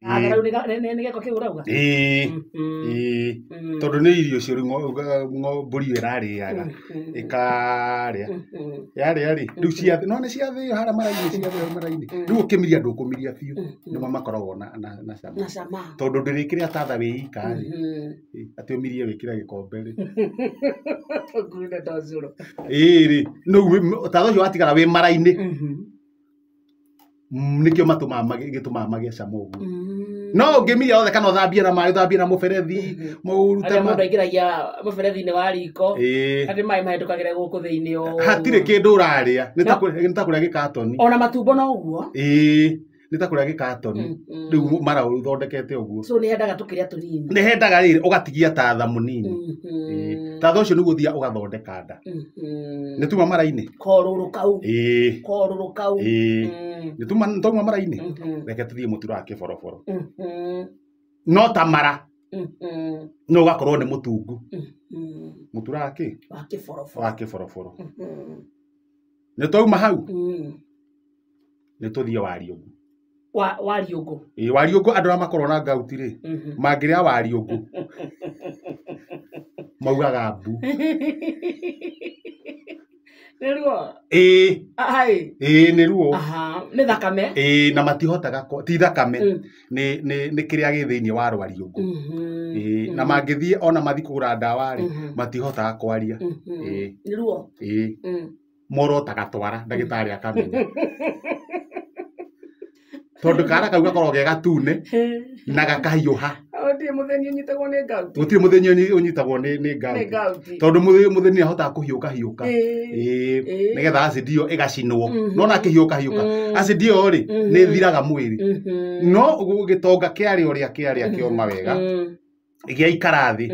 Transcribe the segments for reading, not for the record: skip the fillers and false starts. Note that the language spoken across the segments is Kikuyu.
Rĩu nĩ gĩko kĩu ũrauga. Ĩĩ. Ĩĩ. Tondũ nĩ irio icio rĩu mbũri ĩyo ĩrarĩaga, ĩkarĩa. Yarĩa rĩ, rĩu ciathĩ, no nĩ ciathĩo harĩa mara-inĩ, ciathĩo mara-inĩ. Rĩu ũkĩmiria ndũkũmiria biũ, nĩmo makoragwo na cama. Na cama. Tondũ ndũrĩkĩrĩa tatha wĩ ika rĩ, atĩ ũmirie wĩkĩre gĩkombe rĩ. Ngure to cũrũ. Ĩĩ rĩ, rĩu tatha ũcio watigara wĩ mara-inĩ, nĩkĩo matũmaga gĩtũmaga magĩe cama ũguo. No ũngĩmiria othe kana ũthambie na maĩ, ũthambie na mũberethi, mũrute Harĩa mũndũ aingĩragia mũberethi-inĩ wa riko, Ĩĩ. atĩ maĩ mahĩtũkagĩre gũkũ thĩinĩ ũũ. Hatirĩ kĩndũ ũrarĩa, nĩ ta kũrĩa gĩkatoni. Ona matumbo no ũguo. Ĩĩ, nĩ ta kũrĩa gĩkatoni. Rĩu mara ũthondekete ũguo. So nĩ hendaga tũkĩrĩa tũnini. Nĩ hendaga rĩrĩ ũgatigia tatha mũnini. Ĩĩ. Tatha ũcio nĩguo ũthiaga ũgathondeka nda. Nĩ tuma mara-inĩ. Korũrũ kau. Ĩĩ. Korũrũ kau. Ĩĩ. Nĩ tuma nĩ mara-inĩ. Reke tũthiĩ mũtura wa kĩboroboro. No ta mara no ũgakorwo nĩ mũtungu. Mũtura wa kĩ? Wa kĩboroboro. Wa kĩboroboro. Nĩ twauma hau? Nĩ tũthiĩ wariũngũ. Wariũngũ. Ĩĩ, wariũngũ andũ arĩa makoragwo na ngauti rĩ, mangĩrĩa wariũngũ maugaga mbu. Nĩ ruo? Ĩĩ. Ai. Ĩĩ, nĩ ruo. Aha, nĩ thakame? Ĩĩ, na matihotaga, ti thakame, nĩ kĩrĩa gĩ thĩinĩ wa rwariũngũ. Ĩĩ, na mangĩthiĩ ona mathiĩ kũgũra ndawa rĩ, matihotaga kwaria. Ĩĩ. Nĩ ruo? Ĩĩ. Morotaga twara, ndagĩtarĩ akamenya. Tondũ kara kau gakoragwo ge gatune na gakahiũha. Gũtirĩ mũthĩni ũnyitagwo nĩ ngauti. Gũtirĩ mũthĩni ũnyitagwo nĩ ngauti. Tondũ mũthĩni nĩ ahotaga kũhiũka hiũka. Ĩĩ. Nĩgetha acid ĩyo ĩgacinwo. No na akĩhiũka hiũka, acid ĩyo rĩ, nĩ ĩthiraga mwĩrĩ. No gĩtonga kĩarĩa ũrĩa kĩarĩa kĩoma wega, gĩaikara thĩ.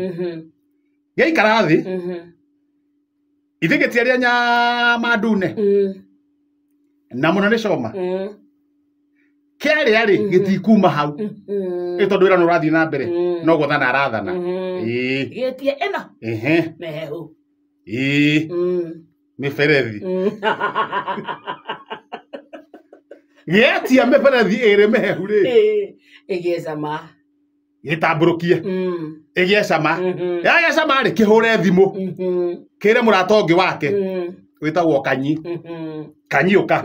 Gĩaikara thĩ, ithuĩ gĩtiarĩa nyama ndune. Na mũno nĩ coma. Kĩarĩa rĩ, gĩtikuma hau. Ĩ tondũ wĩra nĩ ũrathiĩ na mbere, no gwathana arathana. Ĩĩ. Gĩtie ĩno. Ehe. Mĩhehu. Ĩĩ. Mĩberethi. Gĩetia mĩberethi ĩrĩ mĩhehu rĩ. Ĩĩ. Ĩgĩe cama. Gĩtambũrũkie. Ĩgĩe cama. Yagĩa cama rĩ, kĩhũre thimũ. Kĩre mũrata ũngĩ wake. Wĩtagwo Kanyi. Kanyi ũka.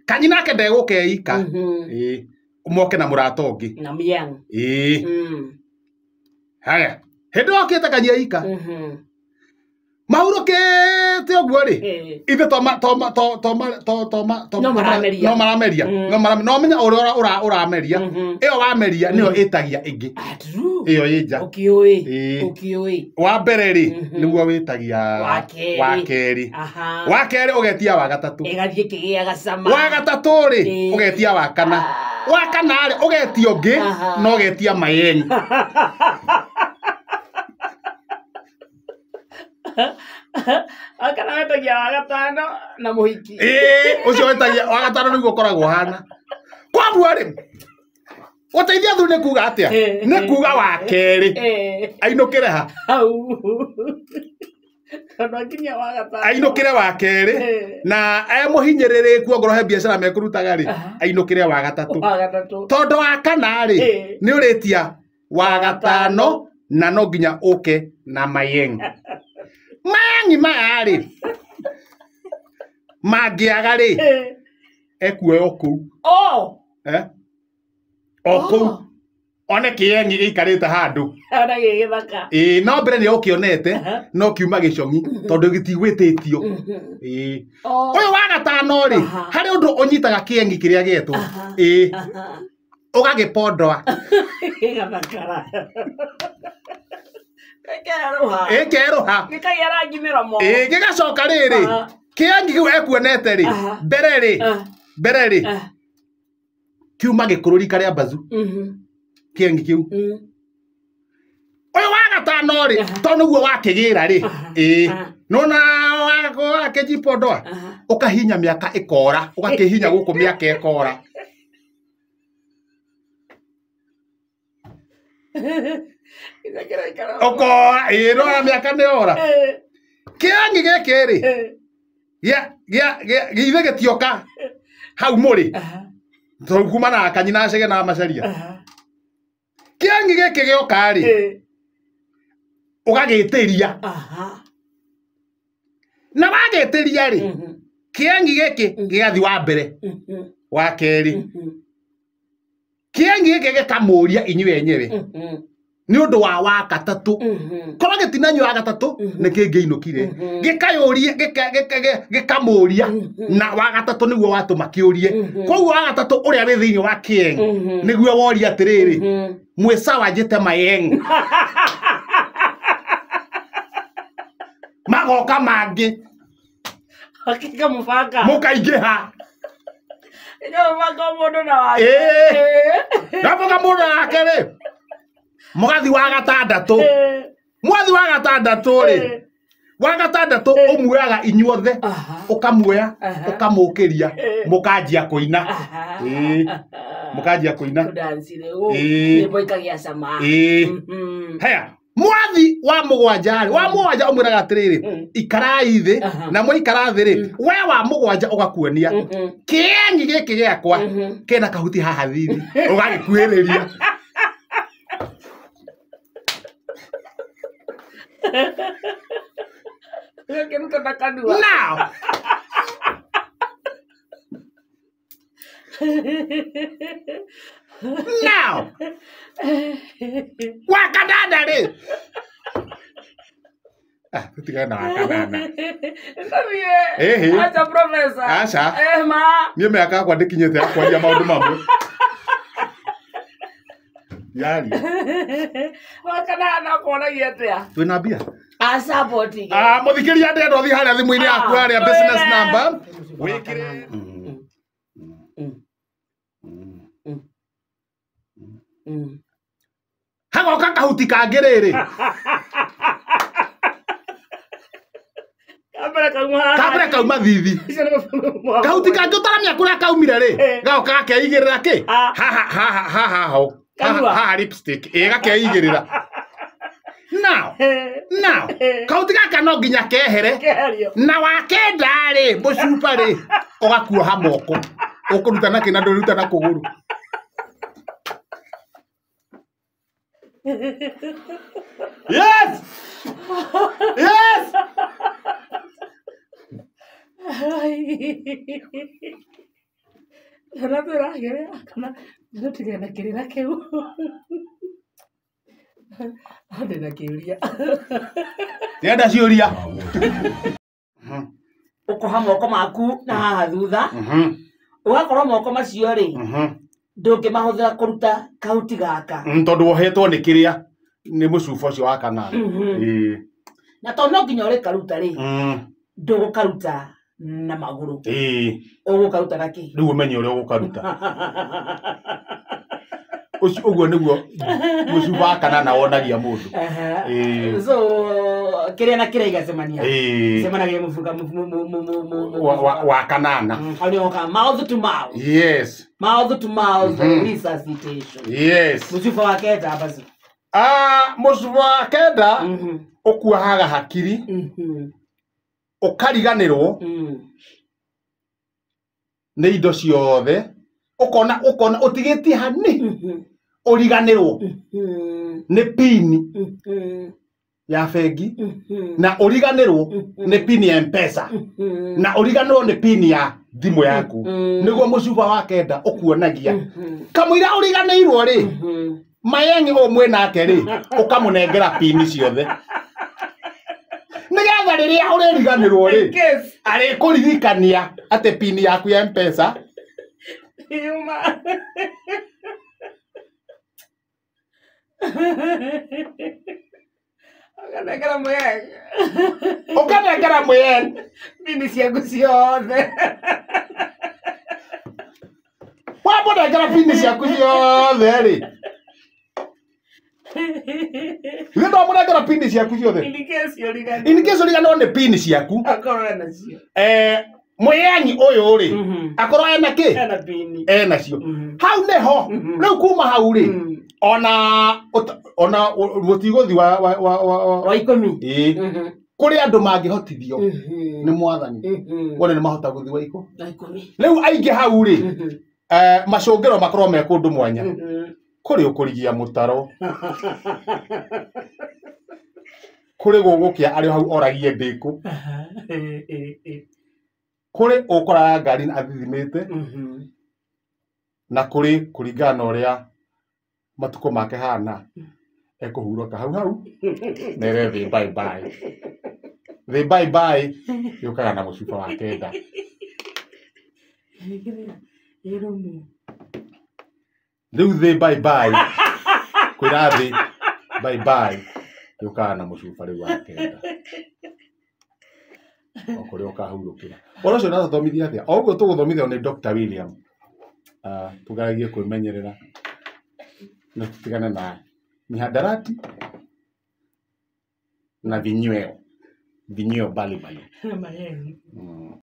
Kanyi nake ndegũka eika. Ĩĩ. Moke na mũrata ũngĩ. Na mĩang. Ĩĩ. Haya. Hĩndĩ ĩyo okĩte Kanyi eika. Mahurũkĩte ũguo rĩ, ithe No marameria. no marameria. No menya ũrĩa ũrameria. Ĩyo wameria nĩyo ĩtagia ĩngĩ. Ĩyo ĩ nja. Ũkĩũĩ. Ĩĩ. Ũkĩũĩ. Wa mbere rĩ, nĩguo wĩtagia Wa kerĩ. wa kerĩ. Wa kerĩ ũgetia wa gatatũ. Ĩgathiĩ ĩkĩgĩaga cama. Wa gatatũ rĩ, ũgetia wa kana. Wa kana rĩ, ũgetia ũngĩ, na ũgetia mayeni. Akana wetagia wa gatano na mũhiki. Ĩĩ, ũcio wetagia wa gatano nĩguo ũkoragwo ũhana. Koguo rĩ, gũteithia athuri nĩ kuga atĩa? Nĩ kuga wa kerĩ. Ainũkĩre ha? Hau. Tondũ akinyia wa gatano. Ainũkĩre wa kerĩ. Na e mũhinyĩrĩrĩku ongorwo he biacara mekũrutaga rĩ, ainũkĩre wa gatatũ. Wa gatatũ. Tondũ wa kana rĩ, nĩ ũrĩtia wa gatano na no nginya ũke na mayeng. Mayengi maya rĩ, mangĩaga rĩ, ekuoya o kũu. Oh! Eh? O kũu. One kĩengi gĩikarĩte handũ. Ona gĩgĩthaka. Ĩĩ, no mbere nĩ ũkĩonete, no kiuma gĩcong'i, tondũ gĩtigwĩtĩtio. Ĩĩ. Ũyũ wa gatano rĩ, harĩ ũndũ ũnyitaga kĩengi kĩrĩa gĩetwo. Ĩĩ. Ũgagĩpondoa. Gĩgathakara. Gĩkerũha. Gĩkerũha. Gĩkagĩa rangi mĩromo. Ĩĩ, gĩgacoka rĩrĩ, kĩengi kĩu ekuonete rĩ, mbere rĩ, mbere rĩ, kiuma gĩkũrũ rika rĩa mbazu. Kĩengi kĩu. Ũyũ wa gatano rĩ, tondũ nĩguo wakĩgĩra rĩ, ĩĩ, nona wakĩjipondoa, ũkahinya mĩaka ĩkora, ũgakĩhinya gũkũ mĩaka ĩkora. Ũkora, ĩĩ, nona mĩaka nĩ yora. Kĩangi gĩkĩ rĩ, gĩa githĩ gĩtioka hau mũrĩ. Tondũ kuma na Kanyi na Chege na Macharia. Kĩeng'i gĩkĩ gĩoka rĩ ũgagĩtĩria. Na wagĩtĩria rĩ kĩeng'i gĩkĩ gĩgathi wa mbere wa kerĩ. Kĩeng'i gĩkĩ gĩkamũria inyuĩ enyewe nĩ ũndũ wa gatatũ. Korwo gĩtinanyua wa gatatũ nĩ kĩngĩinũkire. Gĩkayũria gĩkamũria na wa gatatũ nĩguo watũma kĩũrie. Koguo wa gatatũ ũrĩa wĩ thĩinĩ wa kĩeng'i nĩguo woria atĩrĩrĩ mwĩ sawa njĩte mayeng. Magoka mangĩ. Hakika mũbanga. Mũkaingĩha. Mũbanga mũndũ na wake. Mũbanga mũndũ na wake rĩ. Mũgathi wa gatandatũ. Mwathi wa gatandatũ rĩ. Wa gatandatũ ũmuoyaga inyuothe. Ũkamuoya, ũkamũkĩria, mũkanjia kũina. Mũkanjia kũina. Nyĩmbo ikagĩa cama. Haya. Mwathi wa mũgwanja rĩ, wa mũgwanja ũmwĩraga atĩrĩrĩ, ikarai thĩ, na mwaikara thĩ rĩ, we wa mũgwanja ũgakuonia kĩeng'i gĩkĩ gĩakwa kĩna kahuti haha thithi, ũgagĩkuhĩrĩria. Gakĩruta na kanua. Now. Now. Wa kanana rĩ. Ah, tũtigane na wa kanana. Ĩhĩ. Acha professor. Acha. Ma. Niĩ mĩaka yakwa ndĩkinyĩte ya kwaria maũndũ mamwe. Yari. Wa kanana kuonagia atĩa? Twĩna mbia? Aca boti. Ah, mũthikĩria ndĩrenda ũthiĩ harĩa thimũ-inĩ yaku harĩa business number. Wĩkĩre. Hagoka kahuti kangĩ rĩrĩ. Kambere kauma thithi. Kahuti kangĩ ũtaramenya kũrĩa kaumire rĩ. Gagoka gakeigĩrĩra kĩ? Haha haha haha ho. Haha lipstick. Ĩ gakeigĩrĩra. Now, now, kahuti gaka no nginya kehere. Na wa kenda rĩ, mũcuba rĩ, ũgakuoha moko. Ũkũruta na kĩ na ndũruta na kũgũrũ. Yes! Yes! Ndĩrenda ciũria. Ũkoha moko maku na haha thutha. Ũgakorwo moko macio rĩ ndũngĩmahũthĩra kũruta kahuti gaka. Tondũ wohetwo nĩ kĩrĩa nĩ mũcuba ũcio wa kanana. Na tondũ no nginya ũrĩkaruta rĩ ndũgũkaruta na magũrũ. Ũgũkaruta na kĩ? Rĩu ũmenye ũrĩa ũgũkaruta. Ũcio ũguo nĩguo mũcuba wa kanana wonagia mũndũ. So kĩrĩa na kĩrĩa igacemania. Cemanagia mũbuga wa kanana. Mouth to mouth. Yes. Mouth to mouth resuscitation. Yes. Mũcuba wa kenda basi. Ah, mũcuba wa kenda ũkuahaga hakiri ũkariganĩrwo nĩ indo ciothe ũkona ũkona ũtigĩtie hani ũriganĩrwo nĩ pini ya bengi na ũriganĩrwo nĩ pini ya M-Pesa na ũriganĩrwo nĩ pini ya thimũ yaku nĩguo mũcuba wa kenda ũkuonagia kamũira ũriganĩirwo rĩ mayengi ũyũ mwĩnake rĩ ũkamũnengera pini ciothe nĩgetha rĩrĩa ũrĩriganĩrwo rĩ arĩkũririkania atĩ pini yaku ya M-Pesa yuma. Ũkanengera mũyeng. Ũkanengera mũyeng. Pini ciaku ciothe. Wamũnengera pini ciaku ciothe rĩ. Ithe ndwamũnengera pini ciaku ciothe. In case ũriganĩrwo. In case ũriganĩrwo nĩ pini ciaku. Akorwo enacio. Mũyengi ũyũ rĩ akorwo ena kĩ? Ena pini. Enacio. Hau nĩho rĩu kuma hau rĩ ona ona mũtigũthi wa ikũmi. Kũrĩ andũ mangĩhotithio nĩ mwathani wone nĩ mahota gũthiĩ wa ikũmi. Rĩu aingĩ hau rĩ macũngĩro makorwo me kũndũ mwanya. Kũrĩ ũkũrigia mũtaro. Kũrĩ gũgũkĩa arĩ o hau oragie ndĩkũ. Kũrĩ ũkoraga ngari athithimĩte na kũrĩ kũringana na ũrĩa matukũ make hana ekũhurũka hau hau nere thĩ bye bye. Thĩ bye bye yũkaga na mũcuba wa 9. Rĩu thĩ bye bye kwĩra thĩ bye bye yũkaga na mũcuba rĩu wa 9. O kũrĩa ũkahurũkĩra. Ũhoro ũcio ũratũthomithia atĩa? O ũguo tũgũthomithio nĩ Dr. William. Tũgeragie kwĩmenyerera na tũtigane na mihadarati na vinyweo mbalimbali.